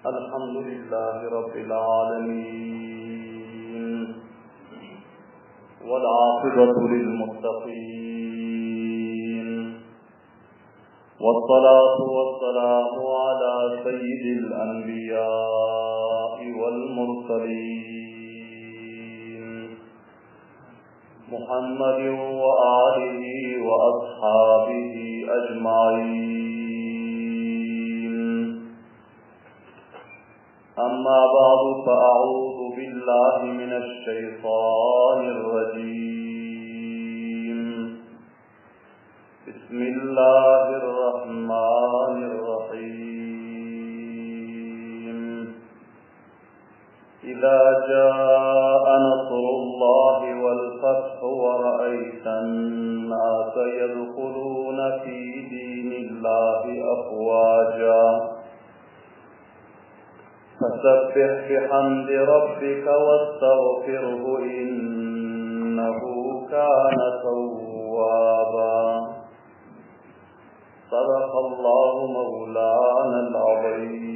الحمد لله رب العالمين والعاقبة للمتقين والصلاة والسلام على سيد الأنبياء والمرسلين محمد وآله وأصحابه أجمعين أما بعد فأعوذ بالله من الشيطان الرجيم بسم الله الرحمن الرحيم إذا جاء نصر الله والفتح ورأيت الناس يدخلون في دين الله أفواجا فسبح بحمد ربك واستغفره إنه كان توابا صدق الله مولانا العظيم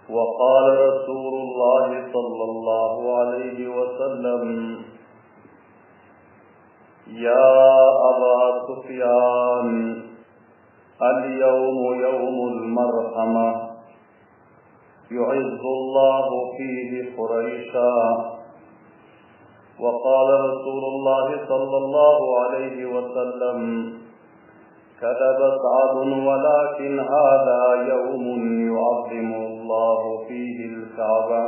وقال رسول الله صلى الله عليه وسلم يا أبا سفيان اليوم يوم المرحمة يعز الله فيه قريشا وقال رسول الله صلى الله عليه وسلم كذب سعد ولكن هذا يوم يعظم الله فيه الكعبة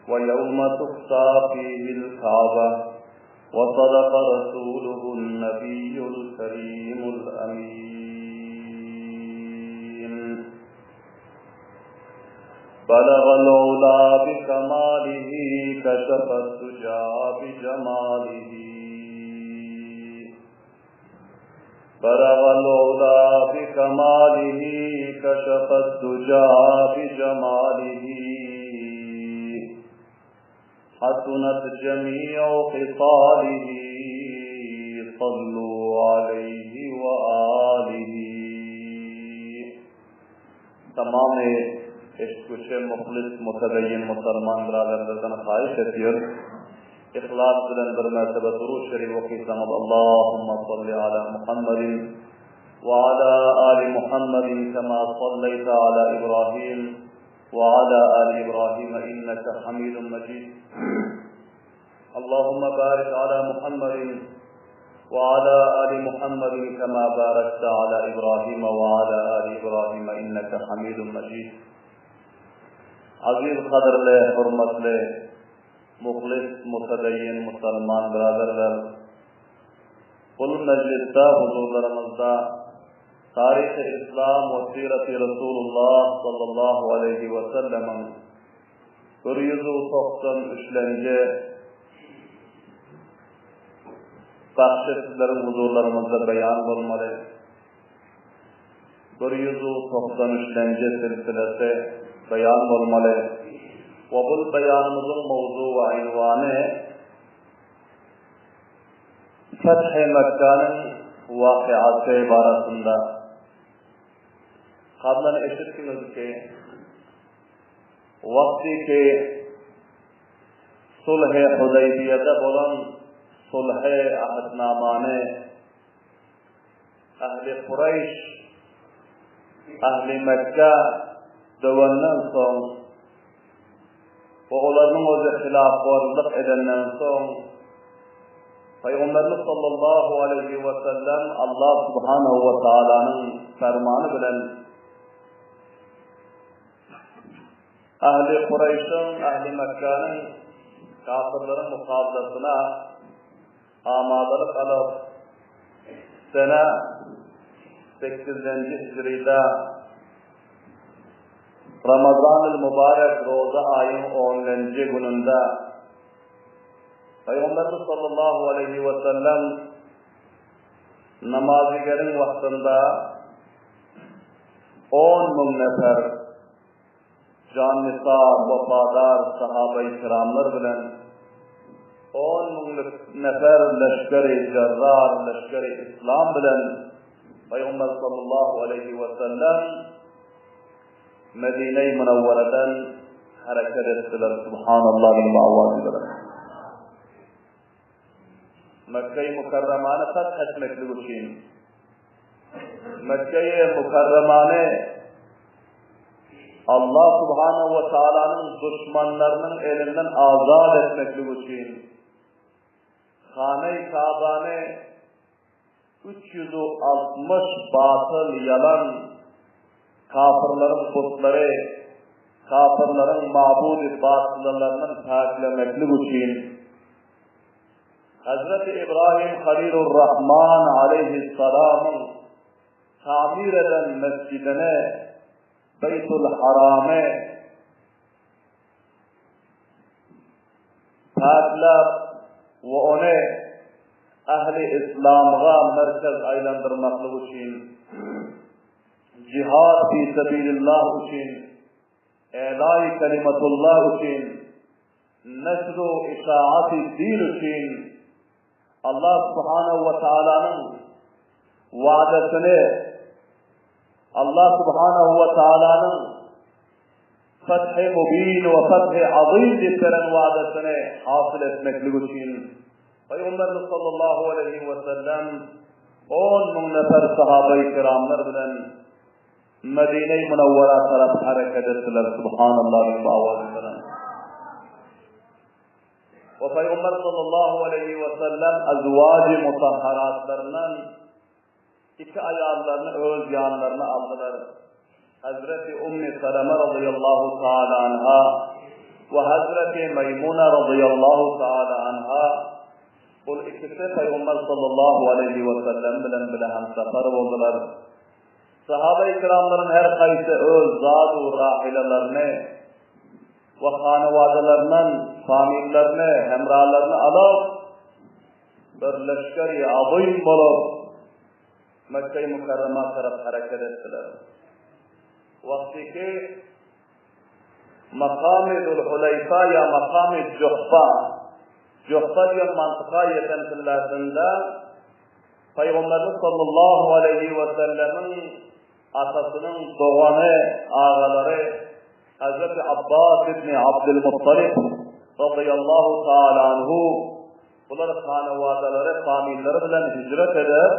ويوم تقصى فيه الكعبة وصدق رسوله النبي الكريم الأمين بلغ العلا بكماله كشف الدجى بجماله بلغ العلا بكماله كشف الدجى بجماله حسنت جميع خصاله صلوا عليه وآله Tamam eşitgüçi muhlis mutedeyyin musulman biraderlerden haýyş edýär. Yhlas bilen bir mertebe durud şerif okysaňyz Allahumma salli ala Muhammedin we ala ali Muhammedin kema salleýte ala Ibrahim we ala ali Ibrahim inneke Hamidun Mejid. Allahumma barik ala Muhammedin we ala ali Muhammedin kema barakte ala Ibrahim we ala ali Ibrahim inneke Hamidun Mejid. Aziz gadyrly, hormatly, muhlis, mutedeyyin musulman biraderler! Bul mejlisde huzurlarymyzda Taryhy Yslam we Siraty Resulullah sallallahu aleýhi we sellemiň 193-lenji bagşy sizleriň huzurlaryňyzda beýan bolmaly. 193-lenji silsilesi beýan bolmaly we bul beýanymyzyň mowzu we ynwany Feth-i Mekgäniň wakyasy barasynda. Kablan eşitdiňiz ki, wagty ki Sulh-i Hudaýbiýede bolan sulh-y ahdnamany Ähli Kureýş, ähli Mekge döwenden soň we olarynyň özi hylafwarlyk edenden soň, Pygamberimiz sallallahu aleýhi we sellem Allah subhanahu we taalanyň fermany bilen ähli Kureýşiň, ähli Mekgäniň kafirleriň mukabalasyna Amadalyk alyp, sene sekizinji hijride Ramazanyl Mübarek roza aýyň onunjy gününde Pygamberimiz sallallahu aleýhi we sellem namazygeriň wagtynda 10 müň nefer Jan-nisar, wepadar sahabaýy kiramlar bilen on müňlük nefer leşgeri jerrar, leşgeri yslam bilen. Pygamber sallallahu aleýhi we sellem Medine-i Münewwereden hereket etdiler. Subhanallah diýip awaz bilen. Mekge-i Mükerremany feth etmeklik üçin Mekge-i Mükerremany Allah subhanahu we taalanyň duşmanlarynyň elinden azat etmeklik üçin Hane-i Kabany 360 batyl ýalan kafyrlaryň butlary, kafyrlaryň mabudy batylalaryndan päklemeklik üçin Hezreti Ibrahim Halilur-Rahman aleýhissalamyň tamir eden mesjidini Beýtul Haramy päkläp we ony ähli yslamga merkez aýlandyrmaklyk üçin jihad fi sebilillah üçin älai kelimatullah üçin neşru işaati din üçin Allah subhanahu we taalanyň wadasyny Allah subhanahu we taalanyň Fethi mubin we fethi azym diýip beren wadasyny hasyl etmeklik üçin Pygamberimiz sallallahu aleýhi we sellem 10 müň nefer sahabeýi kiramlar bilen Medine-i Münewwera tarap hereket etdiler. Subhanallah diýip awaz bilen. We Pygamber sallallahu aleýhi we sellem azwajy mutahharatlaryndan iki aýallaryny öz ýanlaryna aldylar. Hazreti Ummi Salama radıyallahu taala anha we Hazreti Meýmuna radıyallahu taala anha bul ikisi Pygamber sallallahu aleýhi we sellem bilen bile hemsafar boldular. Sahaba-i kiramlaryň her haýsy öz zad-u rahilalaryny we hanawadalaryndan famillerini, hemralaryny alyp, bir leşgeri azym bolup, Mekge-i Mükerrema tarap hereket etdiler. Wagtyky Makamy Zul-Huleýfa ýa Makamy Juhfa, Juhfa diýen mantyka ýeten pilläsinde Pygamberimiz sallallahu aleýhi we sellemiň atasynyň dogany, agalary Hazreti Abbas ibn Abdylmuttalib radyýallahu taala anhu bular hanawadalary, famillary bilen hijret edip,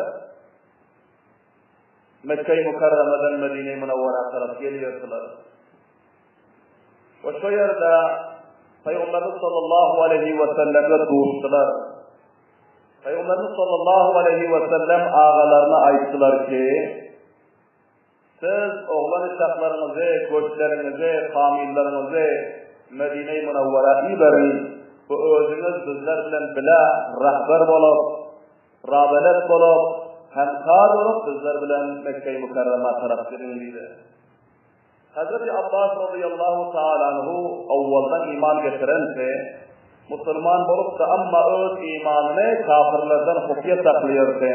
Mekge-i Mükerremeden Medine-i Münewwerä tarap gelýärdiler. We şo ýerde Pygamberimiz sallallahu aleýhi we selleme duşdular. Pygamberimiz sallallahu aleýhi we sellem agalaryna aýtdylar ki, Siz oglan uşaklaryňyzy, göçleriňizi, familleriňizi Medine-i Münewwerä iberiň we özüňiz bizler bilen bile rehber bolup, rabelet bolup, hemkar bolup bizler bilen Mekge-i Mükerremä tarap gidiň diýdi. Hezreti Abbas razyýallahu taala anhu owaldan iman getirensi, musulman bolupdy, amma öz imanyny kafirlerden hufiýa saklaýardy.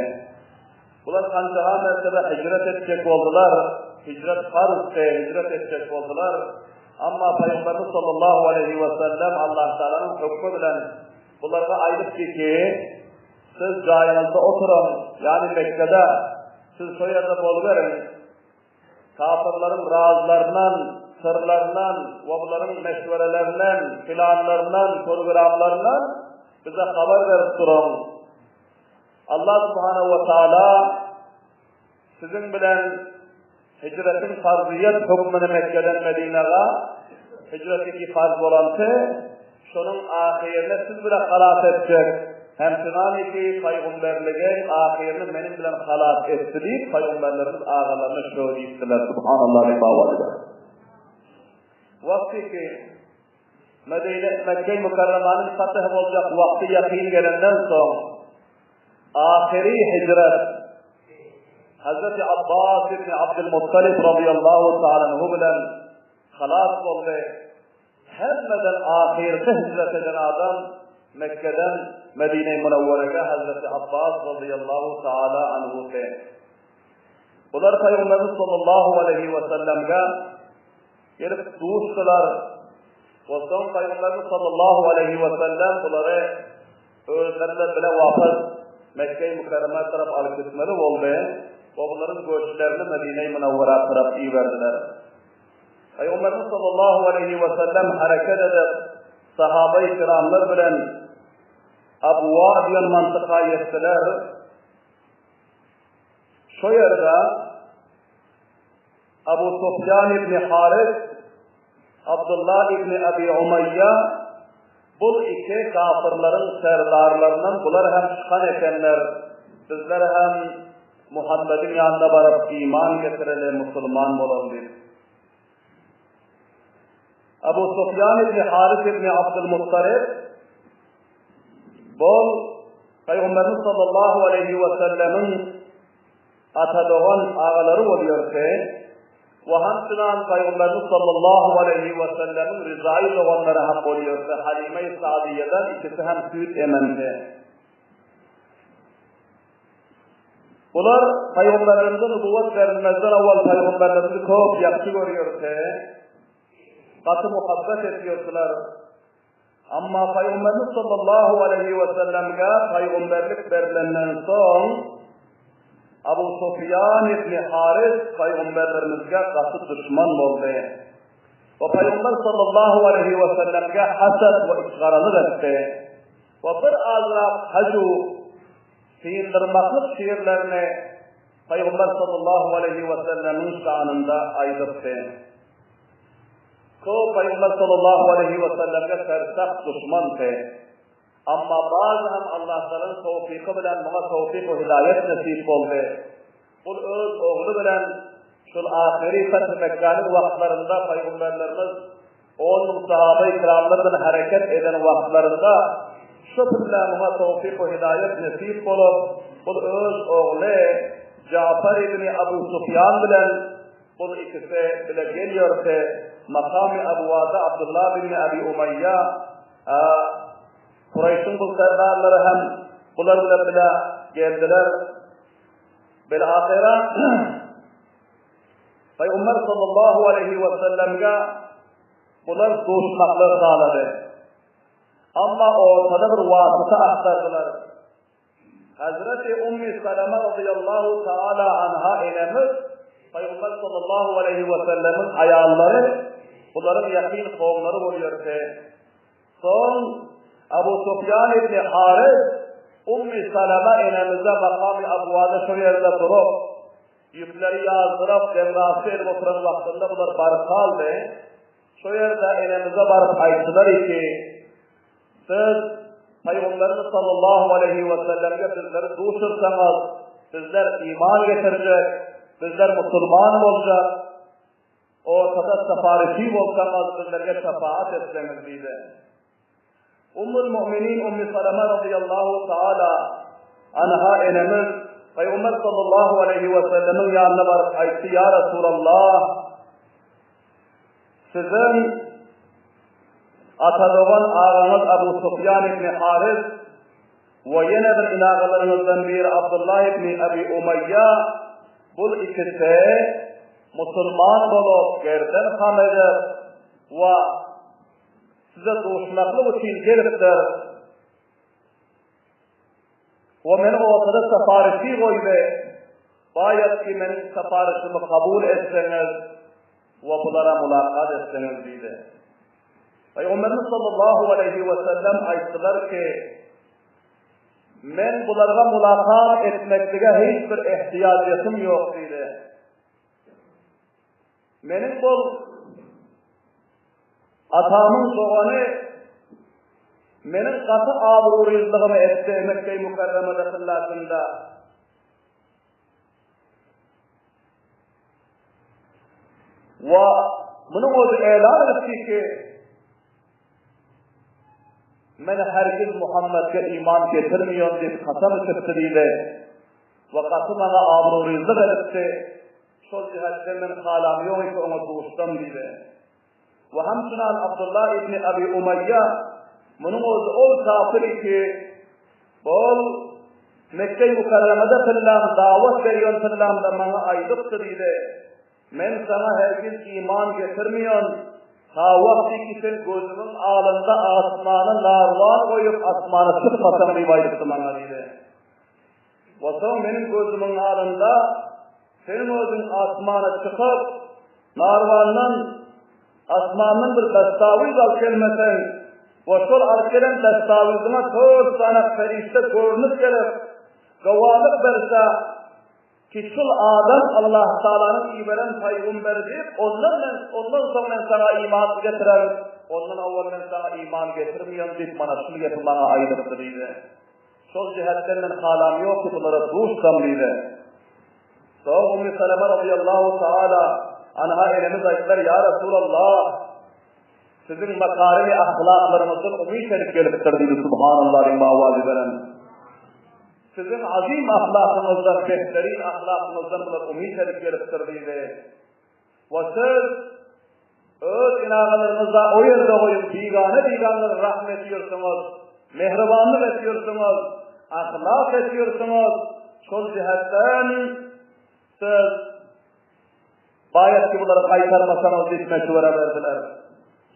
Bular hanjaha mertebe hijret etjek boldular, hijret farzdy, hijret etjek boldular. Amma Pygamberimiz sallallahu aleýhi we sellem Allah Taalanyň hökmi bilen bularga aýdypdy ki, siz jaýyňyzda oturyň, ýagny Mekgede, siz şo ýerde boluberiň. Kapyrlaryň razlaryndan, syrlaryndan we bularyň meşwerelerinden, planlaryndan, programlaryndan bize habar berip duruň. Allah subhanahu we taala siziň bilen hijretiň farzyýet hökmüni Mekgeden Medinaga hijreti farz bolanty Şonuň ahyryny siz bile halas etjek, hem şunaniki paýgumberligiň ahyryny meniň bilen halas etdi diýip, paýgumberlerimiz agalaryna şo diýipdirler. Subhanallah diýip awaz eder. Wagty ki, Medine, Mekge-i Mükerremanyň fatih boljak wagty ýakyn gelenden soň, ahyry hijret Hazreti Abbas ibn Abdülmuttalib radıyallahu ta'ala anhu bilen halas boldy. Hemmeden ahyrky hijret eden adam Mekgeden Medine-i Münewwerege Hazreti Abbas razyýallahu taala anhusy. Bular Pygamberimiz sallallahu aleýhi we sellemge gelip duşdular we soň Pygamberimiz sallallahu aleýhi we sellem bulary özleri bilen bile wafat Mekge-i Mükerremä tarap alyp gitmeli boldy. we bularyň göçlerini Medine-i Münewwerä tarap iberdiler. Pygamberimiz sallallahu aleýhi we sellem hereket edip, sahabeýi kiramlar bilen Abwa diýen mantyka ýetdiler. Şo ýerde Abu Sufýan ibn Haris, Abdullah ibn Abi Umaýýa bul iki kafyrlaryň serdarlaryndan bular hem çykan ekenler. Bizler hem Muhammediň ýanyna baryp iman getireli, musulman bolaly diýip. Abu Sufýan ibn Haris ibn Abdulmuttalyp bol Pygamberimiz sallallahu aleýhi we sellemiň ata dogan agalary bolýardy we hamçynan Pygamberimiz sallallahu aleýhi we sellemiň rizaýy doganlary hem bolýardy, Halime-i Sa'diýeden ikisi hem süýt emendi. Bular pygamberlerimize nubuwwat berilmezden owal pygamberlerimizi köp ýagşy görýärdi, gaty muhabbet edýärdiler. Amma pygamberimiz sallallahu aleýhi we sellemge pygamberlik berlenden soň Abu Sufýan ibn Haris pygamberlerimizge gaty duşman boldy. We pygamber sallallahu aleýhi we sellemge haset we içgaralyk etdi. We bir azrak haju syndyrmaklyk şiirlerini Pygamber sallallahu aleýhi we sellemiň şanynda aýdypdy. Köp Pygamber sallallahu aleýhi we sellemge sersaht duşmandy. Amma bazy hem Allahtalaň towfyky bilen muňa towfyk we hidaýet nesip boldy. Ol öz ogly bilen şol ahyry Feth Mekgäniň wagtlarynda Pygamberlerimiz 10,000 sahabeýi kiramlar bilen hereket eden wagtlarynda şo pille muňa towfyk we hidaýet nesip bolup, ol öz ogly Jafar ibn Abu Sufýan bilen bul ikisi bile gelýärdi Makamy Abwada Abdullah ibn Abi Umaýýa Kuraýşyň bu serdarlary hem bular bilen bile geldiler. Bil-ahyra Pygamber sallallahu aleýhi we sellemge bular duşmaklygy halady. Amma ortada bir wasyta agtardylar. Hazreti Ummi Salama radiyallahu taala anha enemiz Pygamber sallallahu aleýhi we sellemiň aýallary bularyň ýakyn kowumlary bolýardy. Soň Abu Sufýan ibn Haris Ummi Salama enemize makamy Abwada şol ýerde durup, ýükleri ýazdyryp, demgasy edip oturan wagtynda bular baryp galdy. Şo ýerde enemize baryp aýtdylar ki, Siz Pygamberimiz sallallahu aleýhi we sellemge bizleri duşursaňyz, bizler iman getirjek, bizler musulman boljak. Ortada şefaretçi bolsaňyz, bizlerge şefaat etseňiz diýdi. Ummul Mu'minin Ummi Salama razyýallahu taala anha enemiz Pygamber sallallahu aleýhi we sellemiň ýanyna baryp aýtdy, Ýa Resulallah, siziň ata dogan agaňyz Abu Sufýan ibn Haris we ýene bir inagalaryňyzdan biri Abdullah ibn Abi Umaýýa bul ikisi musulman bolup gerden ham edip we size duşmaklyk üçin gelipdir we meni ortada şefaretçi goýdy, baýat ki meniň şefaretimi kabul etseňiz we bulara mulakat etseňiz diýdi. Pygamberimiz sallallahu aleýhi we sellem aýtdylar ki, Men bularga mulakat etmeklige hiç bir ehtiýajetim ýok diýdi. Meniň bul atamyň dogany meniň gaty abruryzlygymy etdi Mekge-i Mükerremede tyllasynda. We munuň özi elan edipdi ki, Men hergiz Muhammedge iman getirmeýän diýip kasam içipdi diýdi. We gaty maňa abruryzlyk edipdi. Şol jihetden men halam ýok eke oňa duşsam diýdi. We hamçynan Abdullah ibn Abi Umaýýa munuň özi ol kafir ki, ol Mekge-i Mükerremede pyllam dawat berýän pyllamda maňa aýdypdy diýdi. Men saňa hergiz iman getirmeýän, ta wagty ki sen gözümiň alynda asmana narwan goýup asmana çykmasaň diýip aýdypdy maňa diýdi. We soň meniň gözümiň alynda. Seniň özüň asmana çykyp, narwandan, asmandan bir daştawyz alyp gelmeseň we şol alyp gelen daştawyzyňa tört sany perişde görnüp gelip, gawalyk berse, ki şul adam Allah Tagalanyň iberen pygumberi diýip, ondan men, ondan soň men saňa iman getirerin, ondan owal men saňa iman getirmeýän diýip, mana şul gepi maňa aýdypdy diýdi. Şol jähetden men halam ýok ki bulara duşsam diýdi. Soň Ummi Salama razyýallahu taala anha enemiz aýtdylar, Ýa Resulallah, siziň makarimi ahlaklaryňyzdan umyt edip gelipdir diýdi, Subhanallah diýip awazy beren. Siziň azym ahlakyňyzdan, behterin ahlakyňyzdan bular umyt edip gelipdir diýdi. We siz öz ene-agalaryňyzda o ýerde goýup, bigana-biganalara rahm etýärsiňiz, mähribanlyk etýärsiňiz, ahlak etýärsiňiz, şol jähetden siz baýat ki bulary gaýtarmasaňyz diýip meşwere berdiler.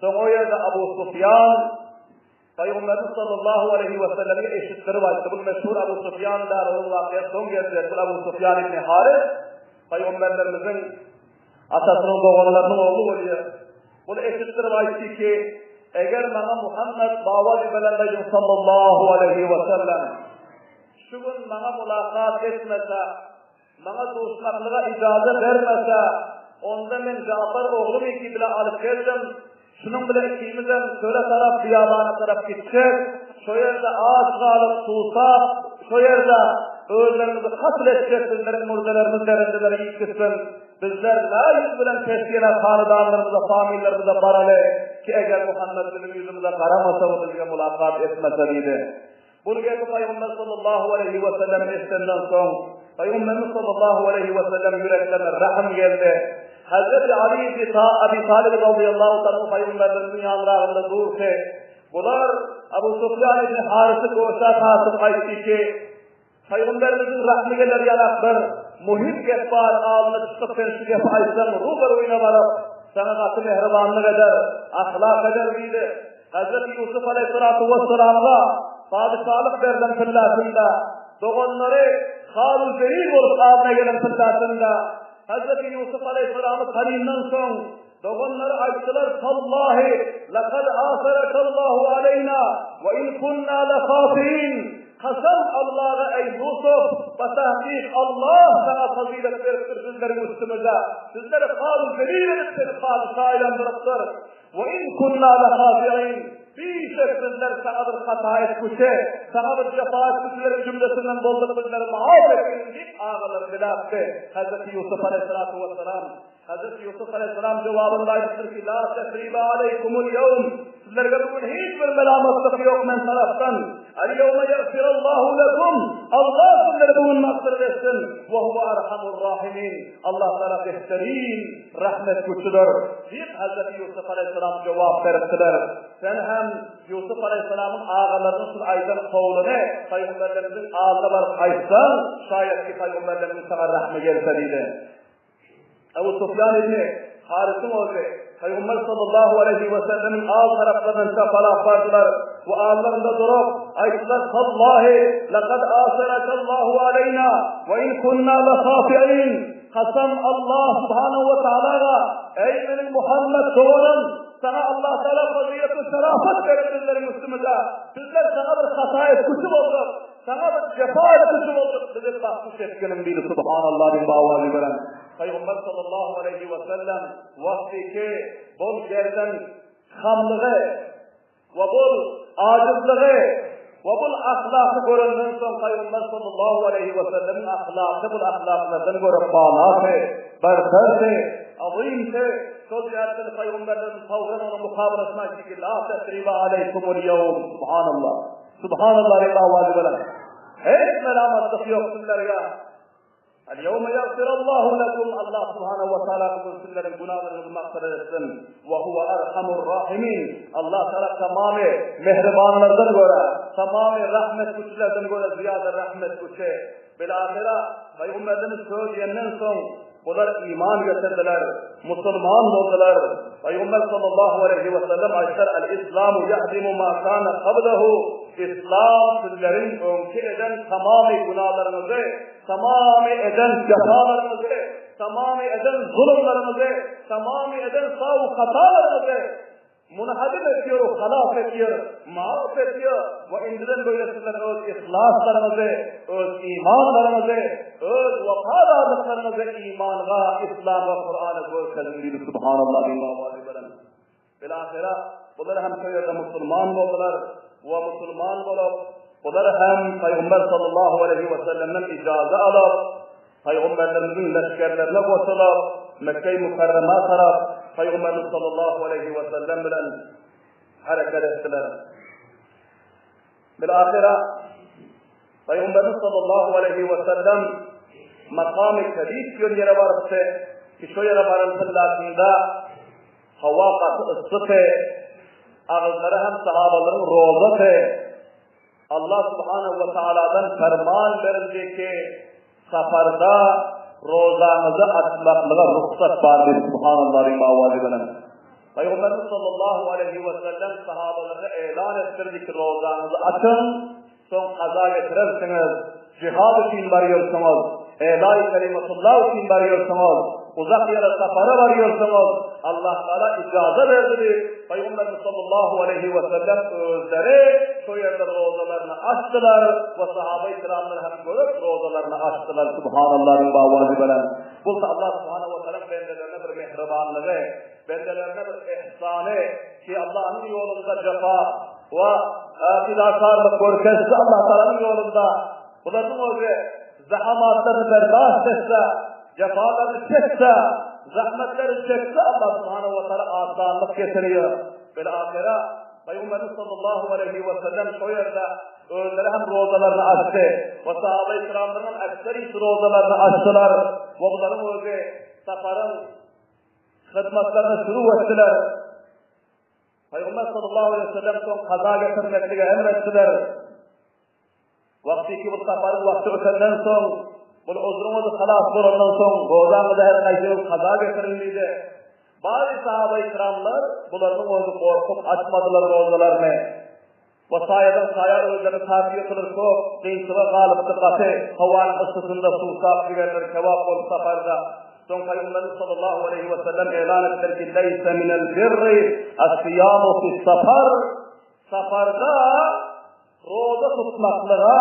Soň o ýerde Abu Sufýan Pygamberimiz sallallahu aleýhi we selleme eşitdirip aýtdy. Bu meşhur Abu Sufýan däl, onuň wakyasy soň geljek. Bu Abu Sufýan ibn Haris pygamberlerimiziň atasynyň doganlarynyň ogly bolýar. Bul eşitdirip aýtdy ki, eger maňa Muhammet baba diýip sallallahu aleýhi we sellem şu gün maňa mulakat etmese, Maňa duşmaklyga ijaza bermese, onda men Jafar oglum iki bile alyp geldim, şunuň bile ikimizem çöle tarap, biýabana tarap gitjek, şo ýerde aç galyp, suwsap, şo ýerde özlerimizi katl etjek, bizleriň mürzelerimiz derindeleri iýip gitsin, bizler nä ýüz bilen pesgele hanedanlarymyza, famillerimize baraly, ki eger Muhammet biziň ýüzümize garamasa we bizge mulakat etmese diýdi. Bu gepi Pygamber sallallahu aleýhi we sellem eşidenden soň, Pygamberimiz sallallahu aleýhi we sellem ýüreklerine rahym geldi. Hazreti Ali ibn Abi Talib radiyallahu ta'ala Pygamberimiziň ýanragynda durdy. Bular Abu Sufyan ibn Haris'i goşa tartyp aýtdy ki, Pygamberimiziň rahmy geler ýalak bir muhim gep bar, alnyna çykyp sen şu gepi aýtsaň, ruberuýna baryp, saňa gaty mähribanlyk eder, ahlak eder diýdi. Hezreti Ýusup aleýhissalatu wessalamga patyşalyk berlen pillasynda, doganlary haru-zelil bolup adyna gelen pillasynda, Hezreti Ýusup aleýhissalamy tanyndan soň, doganlary aýtdylar, Tallahi, lekad asarakallahu aleýna, we in kunna lehatiin, Kasam Allaha eý Ýusup, batahkyk Allah saňa fazylet beripdir bizleriň üstümize, bizleri haru-zelil edip seni patyşa aýlandyrypdyr. We in kunna lehati'in, Bişek bizler saňa bir hata etgüçe, saňa bir jepa etgüçileriň jümlesinden bolduk, bizleri maaf etgin diýip agalary diläpdi. Hezreti Ýusup aleýhissalatu wessalam, Hezreti Ýusup aleýhissalam jogabynda aýdypdyr ki, La tesribe aleýkumul ýewm, Sizlerge bu gün hiç bir melamatlyk ýok men tarapdan. El-ýewme ýagfirallahu lekum, Allah sizleri bu gün magfyrat etsin. We huwe erhamur rahimin, Allah Tagala behterin rahmet güçüdir. Diýip, Hezreti Ýusup aleýhissalam jogap beripdiler. Sen hem Ýusup aleýhissalamyň agalarynyň şul aýdan kowluny pygamberlerimiziň aldyna baryp aýtsaň, şaýat ki pygamberlerimiziň saňa rahmy gelse diýdi. Ebu Sufýan ibn Harysyň ogly Pygamber sallallahu aleýhi we sellemiň al taraplaryndan çapalap bardylar we allarynda durup aýtdylar, Tallahi, lekad asarakallahu aleýna we in kunna lehati'in. Kasam Allah subhanahu we taalaga, eý meniň Muhammet doganym, saňa Allah Taala fazylet we şerafet berip bizleriň üstümize. Bizler saňa bir hata etgüçi bolduk. Saňa bir jepa etgüçi bolduk, bizi bahşiş etginiň diýdi, subhanallah diýip awaz iberen. Pygamber sallallahu aleýhi we sellem wagty ki bol gerden hamlygy we bol ajyzlygy we bul ahlaky görenden soň Pygamber sallallahu aleýhi we sellemiň ahlaky bul ahlaklardan görä balaty, berterdi, azymdy. Şol jähtden Pygamberlerimiz fawran onuň mukabalasyna aýtdy ki, La tesribe aleýkumul ýewm, subhanallah. Subhanallah diýip awaz iberen. Hiç melamatlyk ýok sizlerge. El-ýewme ýagfirallahu lekum, Allah subhanahu we taala bu gün sizleriň günalaryňyzy magfyrat etsin. We huwe erhamur rahimin. Allah taala tamamy mähribanlardan görä, tamamy rahmet güçlerden görä zyýada rahmet güçi. Bil-ahyra Pygamberimiz söz diýenden soň bular iman getirdiler, musulman boldular. Pygamber sallallahu aleýhi we sellem aýtdylar, El-islamu ýahdimu ma kana qablehu. Islam sizleriň öňki eden tamamy günalaryňyzy, tamamy eden jepalaryňyzy, tamamy eden zulumlaryňyzy, tamamy eden saw hatalaryňyzy munhadim etýär, halas etýär, maaf etýär we indiden beýle sizler öz yhlaslaryňyzy, öz imanlaryňyzy, öz wepadarlyklaryňyzy imanga, Islama, Kurana görkeziň diýdi. Subhanallah diýip. Bilahyra, bular hem şo ýerde musulman boldular we musulman bolup, bular hem Pygamber sallallahu aleýhi we sellemden ijaza alyp, Pygamberlerimiziň leşgerlerine goşulyp, Mekge-i Mükerremä tarap Pygamberimiz sallallahu aleýhi we sellem bilen hereket etdiler. Bilahyra, Pygamberimiz sallallahu aleýhi we sellem makamy Kebir diýen ýere barypdy, ki şo ýere baran pyllasynda Howa gaty yssydy. Agyzlary hem sahabalaryň rozasy. Allah subhanahu we taaladan perman berildi ki, saparda rozaňyzy açmaklyga rugsat bar diýip subhanallah diýip owazy bilen. Pygamberimiz sallallahu aleýhi we sellem sahabalaryna elan etdirdi ki, rozaňyzy açyň, soň kaza getirersiňiz, jihad üçin barýarsyňyz, Elaý kelimatullah üçin barýarsyňyz, uzak ýere sapara barýarsyňyz, Allah Tagala ijaza berdi diýip, Pygamberimiz sallallahu aleýhi we sellem özleri şo ýerde rozalaryny açdylar we sahabaýy kiramlar hem görüp rozalaryny açdylar, Subhanallahyň bawazy bilen. Bolsa Allah subhanahu we taala bendelerine bir mähribanlygy, bendelerine bir ihsany ki Allahyň ýolunda jepa we fidakarlyk görkezse Allah Taalanyň ýolunda bularyň özi zahamatlaryny berdaşt etse, jefalaryny çekse, zahmetleri çekse Allah Subhanahu wa Taala asanlyk getirýär. Bil-ahire Pygamberimiz sallallahu aleýhi we sellem şo ýerde özleri hem rozalaryny açdy we sahabaýy kiramlaryň hem ekserisi rozalaryny açdylar we bularyň özi saparyň hyzmatlaryny şuru etdiler. Pygamber sallallahu aleýhi we sellem soň kaza getirmekligi emr etdiler. Wagty ki bu saparyň wagty ötenden soň, bul uzruňyz halas bolandan soň, rozaňyzy her haýsyňyz kaza getiriň diýdi. Bary sahabaýy kiramlar bularyň özi gorkup açmadylar rozalaryny. We saýadan saýa özlerini tartyýatylar köp kynçylyga galypdy gaty howanyň yssysynda suwsap jigerleri kebap bolup saparda. Soň Pygamberimiz sallallahu aleýhi we sellem elan etdiler ki, Leýse minel birri as-siýamu fis-safar, saparda roza tutmaklyga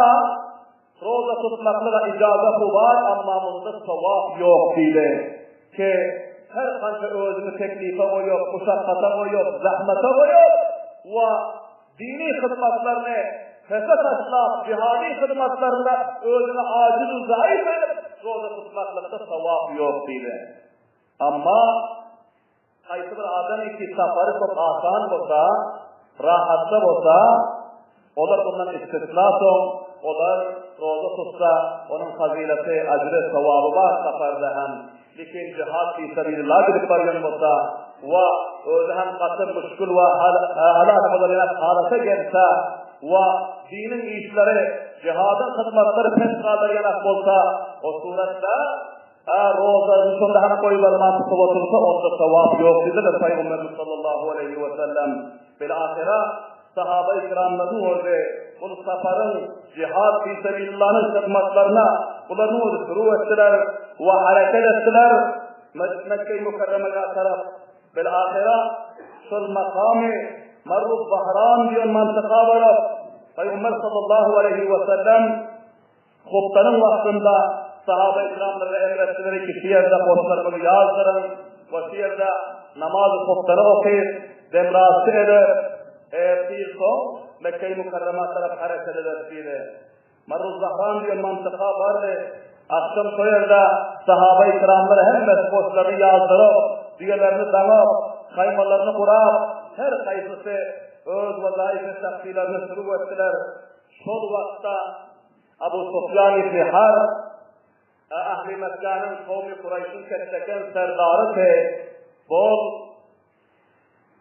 roza tutmaklyga ijaza bar, amma munda sogap ýok diýdi. Ki her kança özüňi teklife goýup, muşakgata goýup, zahmete goýup we dini hyzmatlaryny pese taşlap, jihadi hyzmatlarynda özüňi ajiz we zaif edip roza tutmaklykda sogap ýok diýdi. Amma Haýsy bir adam iki sapary köp asan bolsa, rahatda bolsa, olar bundan istisna soň, olar roza tutsa, onuň fazileti, ajry, sowaby bar saparda hem. Lekin jihad fi sabilillah gidip barýan bolsa we özi hem gaty müşgül we halak bolar ýaly halata gelse we diniň işleri, jihadyň hyzmatlary pes galar ýaly bolsa, o suratda Hä, rozasyny şonda hem goýbermän tutup otursa, onda sogap ýok diýdiler Pygamberimiz sallallahu aleýhi we sellem. Bil-ahyra, sahaba-i kiramlaryň özi bul saparyň jihad fi sebilillanyň hyzmatlaryna bularyň özi şuru etdiler we hereket etdiler Mekge-i Mükerremege tarap. Bil-ahyra, şol makamy Marruz-Zahran diýen mantyka baryp, Pygamber sallallahu aleýhi we sellem Hupbanyň wagtynda sahaba-i-kiramlara emr etdiler ki, şu ýerde goşlaryňyzy ýazdyryň we şu ýerde namazy hupbany okyp, demrasty edip, ertir soň Mekge-i Mükerremä tarap hereket ederis diýdi. Marruz-Zahran diýen mantyka bardy. Agşam şo ýerde sahaba-i-kiramlar hemmesi goşlaryny ýazdyryp, düýelerini daňyp, haýmalaryny gurap, her haýsysy öz wezaýyf-i şahsylaryny şurug etdiler. Şol wagtda Abu Sufýan ibni Harb, ähli Mekgäniň kowmy Kuraýşyň ketleken serdarydy. Bol,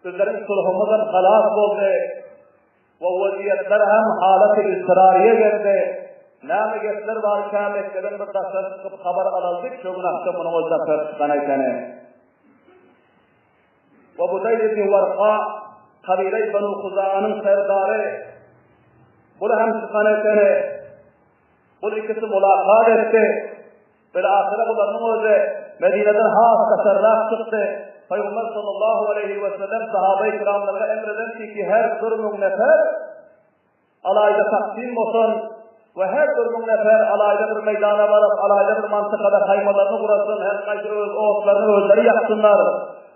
bizleriň sulhumyzam halas boldy we wezýetler hem halaty iztirariýe geldi. Näme gepler barka Mekgeden bir daşary çykyp habar alaly diýip şo gün agşam munuň özi daşary çykan ekeni. We Budayl ibni Warka, kabile-i Benu Huzaanyň serdary. Bul hem çykan ekeni. Bul ikisi mulakat etdi. Bilahyra bularyň özi Medineden has daşarrak çykdy. Pygamber sallallahu aleýhi we sellem sahaba-i kiramlara emr eden ki her bir müň nefer alaýda taksim bolsun we her bir müň nefer alaýda bir meýdana baryp, alaýda bir mantykada haýmalaryny gurasyn, her haýsy öz otlaryny özleri ýaksynlar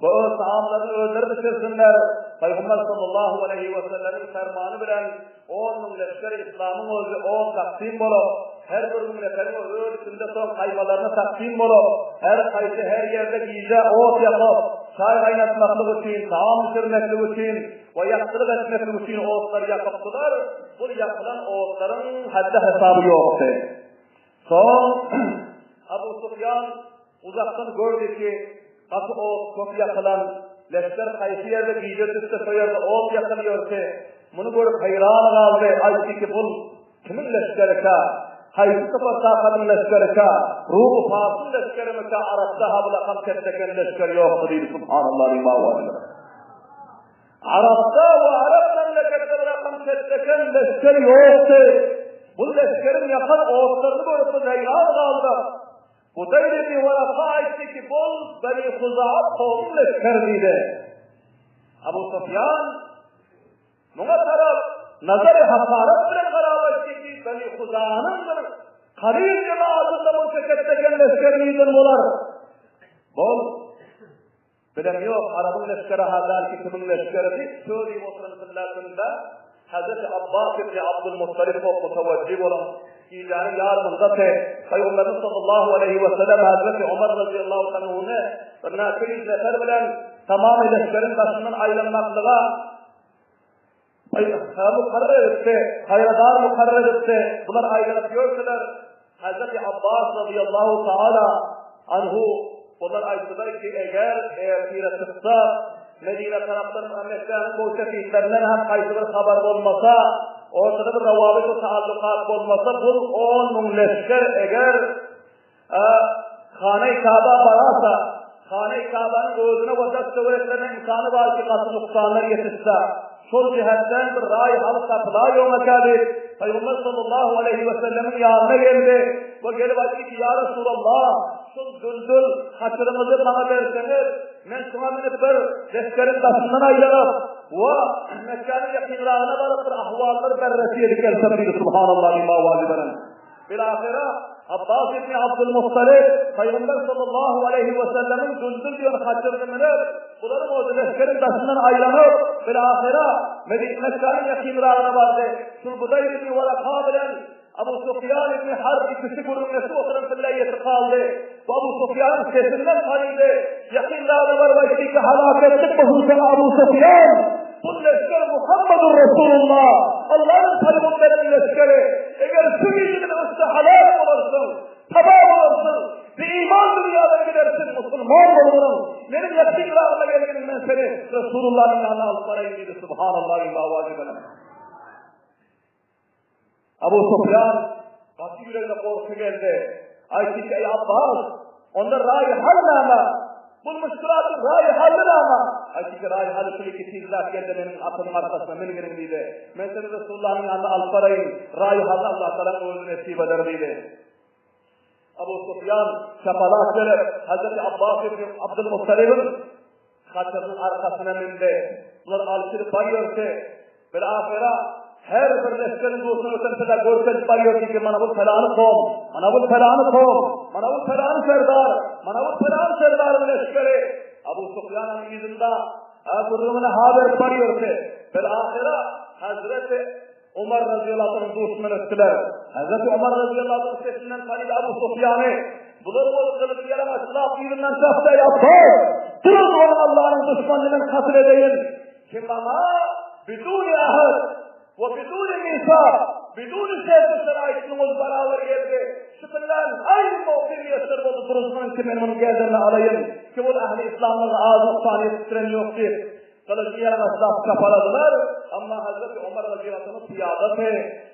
we öz taamlaryny özleri bişirsinler. Pygamber sallallahu aleýhi we sellemiň fermany bilen 10 000 leşger islamyň özi on taksim bolup, her bir müň neferiň öz içinde soň haýmalaryny taksim bolup, her haýsy her ýerde gije ot ýakyp, çaý gaýnatmaklyk üçin, taam bişirmeklik üçin we ýagtylyk etmeklik üçin otlary ýakypdylar, bul ýakylan otlaryň haddy-hasaby ýokdy. Soň Abu Sufýan uzakdan gördi ki, gaty ot köp ýakylan, leşger haýsy ýerde gije düşse şo ýerde ot ýakylýardy. Muny görüp haýran galdy, aýtdy ki, bul kimiň leşgerikä? Haýsy topar takatyň leşgerikä? Rumy Parsyň leşgerimikä? Arapda-ha bulakam ketdeken leşger ýokdy diýdi. Subhanallah diýip awazyna. Arapda we arap memleketde bırakan ketdeken leşger ýokdy. Bu leşgeriň ýakan otlaryny görüp biz haýran galdyk. Budaýl ibn Waraka aýtdy ki, bul Beni Huzaat kowumyň leşgeri diýdi. Abu Sufýan muňa tarap nazary hakarat bilen garap aýtdy ki, Beni Huzaanyň bir kalyl jemaatynda munça ketdeken leşger nirden bolar? Bol Bilem ýok, arabyň leşgeri hazarki kimiň leşgeri diýip, söz diýip oturan pillesinde Hezreti Abbas ibni Abdulmuttalip bolup mutawajjih bolan gijäniň ýarymynda te Pygamberimiz sallallahu aleýhi we sellem Hezreti Omar razyýallahu anhuny birnäçe ýüz nefer bilen tamamy leşgeriň daşyndan aýlanmaklyga mukarrar edipdi, haýradar mukarrar edipdi. Bular aýlanyp ýörseler, Hazreti Abbas razyýallahu taala anhu olar aýtdylar ki, eger ertire çyksa, Medine tarapdan Mekgäniň goý-şehitlerinden hem haýsy bir habar bolmasa, ortada bir rawabit we taallukat bolmasa, bul 10 000 leşger eger Hana-i Kaba bararsa, Hana-i Kabanyň özüne we daş-töwereklerine imkany bar ki, gaty nuksanlar ýetişse, şol jähetden bir raý hal tapylaýomyka diýip, Pygamber sallallahu aleýhi we sellemiň ýanyna geldi we gelip aýtdy ki, Ýa Resulallah, şol düldül haçyryňyzy maňa berseňiz, men şuňa münüp bir leşgeriň daşyndan aýlanyp we Mekgäniň ýakynragyna baryp bir ahwallary berresi edip gelsem diýdi. Subhanallah diýip owaz iberen. Bilahyra Abbas ibn Abdulmuttalib Pygamber sallallahu aleýhi we sellemiň Düldül diýen haçyryny münüp, bularyň özi leşgeriň daşyndan aýlanyp, bilahyra Mekgäniň ýakynragyna bardy. Şul Budaýr ibn Waraka bilen Abu Sufýan ibn Harb ikisi gürrüňleşip oturan pille ýetip galdy. Bu Abu Sufýanyň sesinden tanydy. Ýakynragyna baryp aýtdy ki, Halaketlik bolsun saňa Abu Sufýan! Bu leşger Muhammedur Resulullah, Allanyň pygamberiniň leşgeri. Eger şu gijeden ötse halak bolarsyň, tabah bolarsyň, biiman dünýadan gidersiň, musulman bolmalyň. Meniň ýakynragyma gelgin, men seni Resulullanyň ýanyna alyp baraýyn diýdi. Subhanallah, imawajibenem. Abu Sufýan gaty ýüregine gorky geldi. Aýtdy ki, Eý Abbas, onda raý hal näme? Bu müşkilatyň raý haly näme? Aýtdy ki, raý haly şul ki tizräk gel-de meniň atymyň arkasyna minginiň diýdi. Men seni Resulullanyň ýanyna alyp baraýyn, raý halyny Allah Tagalaň özi nesip eder diýdi. Abu Sufýan çapalak berip, Hazreti Abbas ibn Abdulmuttalibiň haçarynyň arkasyna mündi. Bular alyp gidip barýardy. Bilahyra her bir leşgeriň duşuna öten pela görkezip barýardy ki, mana bu pelany kowum, mana bu pelany kowum, mana bu pelany serdar, mana bu pelany serdaryň leşgeri. Abu Sufýanyň yzynda gürrüňini ha berip barýardy. Bilahyra Hazreti Omar razyýallahu anhuň duşundan ötdüler. Hazreti Omar razyýallahu anhuň sesinden tanydy Abu Sufýany. Bular bolup gylyjy ýalaňaçlap yzyndan çapdy, Eý Abbas! Durun ony Allanyň duşmanyny men katl edeýin. Kim maňa biduni ahd we biduni misak, biduni şerti şeraýt muňa barabar geldi. Şu bilen aýny mowky miýesser boldy duruzmyň ki men munuň gerdenini alaýyn. Ki ol ähli yslamlyga az nuksan ýetişdiren ýok diýip. Gylyjy ýalaňaçlap çapaladylar, emma Hazreti Omar razyýallahu anhu pyýadady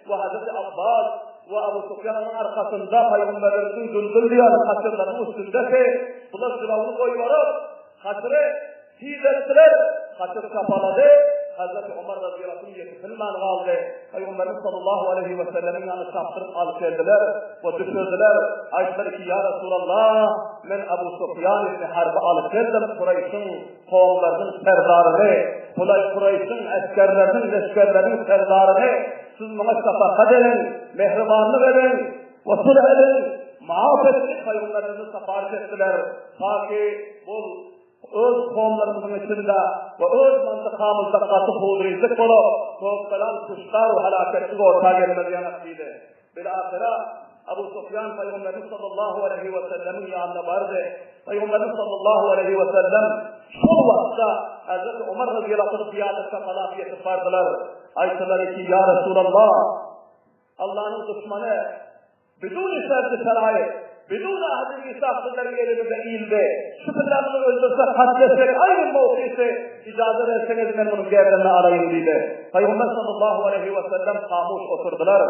we Hazreti Abbas we Abu Sufýan onuň arkasynda pygamberlerimiziň düldül diýen haçyrlarynyň üstündedi. Bular jylawyny goýbaryp, haçyry tiz etdiler, haçyr çapalady. Hazreti Omar razyýallahu anh ýetip bilmän galdy. Pygamberimiz sallallahu aleýhi we sellemiň ýanyna çapdyryp alyp geldiler we düşürdiler. Aýtdylar ki, Ýa Resulallah, men Abu Sufýan ibn Harby alyp geldim, Kureýşiň kowumlarynyň serdaryny, Kureýşiň esgerleriniň, leşgerleriniň serdaryny, siz muňa şefakat ediň, mähribanlyk ediň we sulh ediň, maaf ediň diýip Pygamberimize syparyş etdiler. Ta ki, bul Öz kowumlarymyzyň içinde we öz mantykamyzda gaty huzursyzlyk bolup, köpbelan kuştar we halaketlik orta gelmez ýanak diýdi. Bilahyra Abu Sufýan Pygamberimiz sallallahu aleýhi we sellemiň ýanyna bardy. Pygamberimiz sallallahu aleýhi we sellem şol wagtda Hezreti Omar razyýallahu anh pyýada çapalap ýetip bardylar. Aýtdylar ki, Ýa Resulallah, Allanyň duşmany Biduni şerti şeraýyt, biduni ahdi misak bizleriň elimize ildi. Şu pille muny öldürsek, katletsek, aýny mowkysy, ijaza berseňiz men munuň gerdenini alaýyn diýdi. Pygamber sallallahu aleýhi we sellem hamuş oturdylar.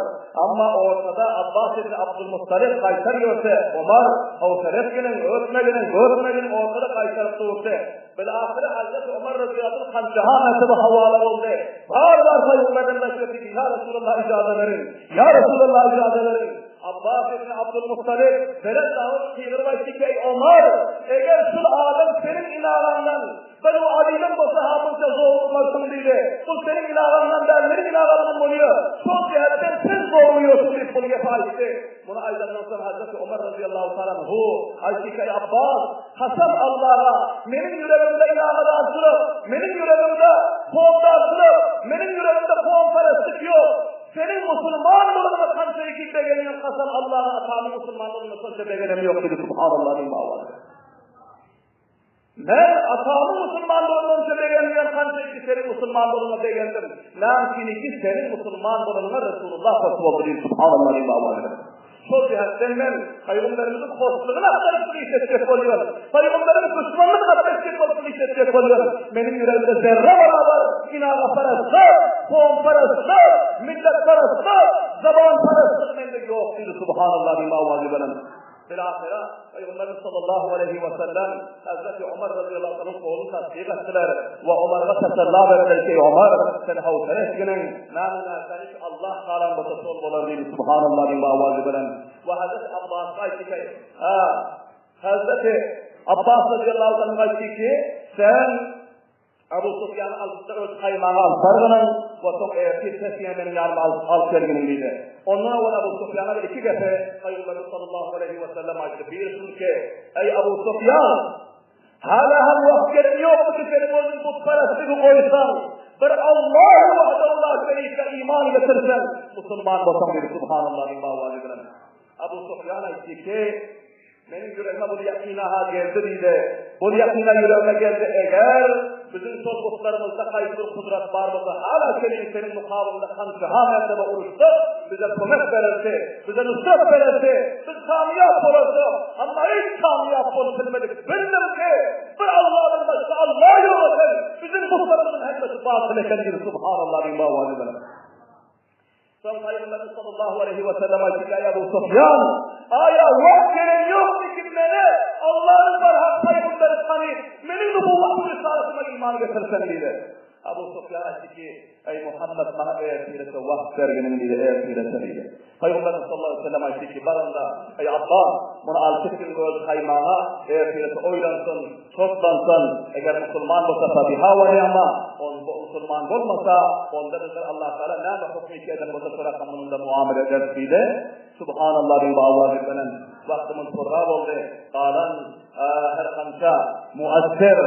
Amma ortada Abbas ibn Abdulmuttalyp gaýtar ýörse, Omar, howsala etginiň, ötmeginiň, görmeginiň ortada gaýtaryp durdy. Bilahyry Hazreti Omar razyýallahu anh hanjaha mertebe howala boldy. Bar-bar pygamberden başga Ýa Resulallah ijaza beriň! Ýa Resulallah ijaza beriň! Abbas ibn Abdulmuttalyp belent awaz gygyryp aýtdy ki, Eý Omar, eger şul adam seniň ilagaňdan, Benu Adydan bolsa ha munça zor urmarsyň diýdi. Bul seniň ilagaňdan däl, meniň ilagamdan bolýar. Şol jähetden sen zorlaýarsyň diýip bul gepi aýtdy. Muny aýdandan soň Hazreti Omar razyýallahu taala anhu aýtdy ki, Eý Abbas, kasam Allaha, meniň ýüregimde ilagadarçylyk, meniň ýüregimde kowumdarçylyk, meniň ýüregimde kowumperestlik ýok. Seniň musulman bolanyňa kança iki begenýän kasam Allaha atamyň musulman bolanyna şonça begenem ýok diýdi Subhanallah diýip awaz. Men atamyň musulman bolanynça begenmeýän kança iki seniň musulman bolanyňa begendim. Näme üçin iki seniň musulman bolanyňa Resulullah hoş boldy diýdi Subhanallah diýip awaz. Şol jähetden men Pygamberimiziň hoşlugyny agtaryp bir iş etjek bolýan. Pygamberiň duşmanyny gatl etjek bolup bir iş etjek bolýan. Meniň ýüregimde zerre barabar inagaperestlik, kowumperestlik, milletperestlik, zabanperestlik mende ýok diýdi Subhanallah diýip owazy belent. Bilahyra Pygamberimiz sallallahu aleýhi we sellem Hezreti Omar razyýallahu anhuň goluny tassyk etdiler we Omarga tesella berdiler ki, Eý Omar, sen howsala etginiň, näme närseni ki Allah halan bolsa şol bolar diýdi Subhanallah diýip owazy belent. We Hezreti Abbasga aýtdy ki, Hezreti Abbas razyýallahu anhu aýtdy ki, sen Abu Sufýany alypda öz haýmaňa alyp bargynyň we soň ertir pesine meniň ýanyma alyp alyp gelginiň diýdi. Ondan owal Abu Sufýana bir iki gepi Pygamberimiz sallallahu aleýhi we sellem aýtdy. Biri şul ki, Eý Abu Sufýan! Hala hem wagt gelen ýokmy ki seniň özüň butperastligi goýsaň, bir Allahu wahdahu la şerike iman getirseň, musulman bolsaň diýdi. Subhanallah diýip owazy bilen. Abu Sufýan aýtdy ki, Meniň ýüregime bul ýakyna-ha geldi diýdi. Bul ýakyna ýüregime geldi, eger biziň şol butlarymyzda haýsy bir gudrat bar bolsa, hala çenli seniň mukabylyňda hanjaha mertebe uruşsak, bize kömek bererdi, bize nusrat bererdi, biz kamyýap bolardyk. Emma hiç kamyýap bolup bilmedik. Bildim ki, bir Allahdan başga Allah ýok eken, biziň butlarymyzyň hemmesi batyl eken diýdi. Subhanallah diýip owazy bilen. Soň Pygamberimiz sallallahu aleýhi we sellem aýtdy ki, Eý Abu Sufýan, aýa wagt gelen ýokmy ki meni Allahyň barhak pygamberi tanyp, meniň nubuwwat risalatyma iman getirseň diýdi. Abu Sufýan aýtdy ki, Eý Muhammet, maňa ertirete wagt berginiň diýdi, ertirete diýdi. Pygamberimiz sallallahu aleýhi we sellem aýtdy ki, bar onda, eý Abbas, muny alyp gitgin öz haýmaňa, ertirete oýlansyn, Toplansyn, eger musulman bolsa fabiha we ni'ma, on musulman bolmasa, onda bizler Allah Taala näme hukm iki eden bolsa şo rakam mununda muamele ederis diýdi. Subhanallah diýip owazy bilen wagtymyz purra boldy. Galan her kança muassir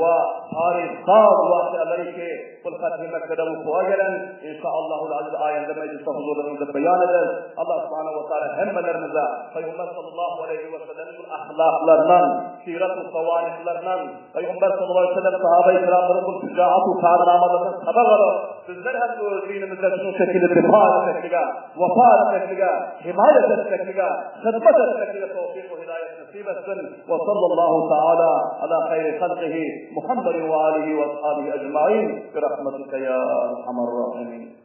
we taryhsaz wakyalary ki bul Fethi Mekgede wukuwa gelen inşaallahul aziz aýende mejlisde huzurlaryňyzda beýan ederis. Allah subhanahu we taala hemmelerimize Pygamber sallallahu aleýhi we sellemiň bul ahlaklaryndan Sirat we sawanyhlaryndan, Pygamber sallallahu aleýhi we sellem sahabaýy kiramlaryň bu şüjaat we karnamalaryndan sabak alyp, bizler hem öz dinimizden şunuň şekilde difa etmeklige, wepa etmeklige, himaýat etmeklige, hyzmat etmeklige towfyk we hidaýat nesip etsin. We sallallahu taala ala haýri halkihi Muhammedin we alihi we ashabihi ejmain bi rahmatika ya arhamar rahimin.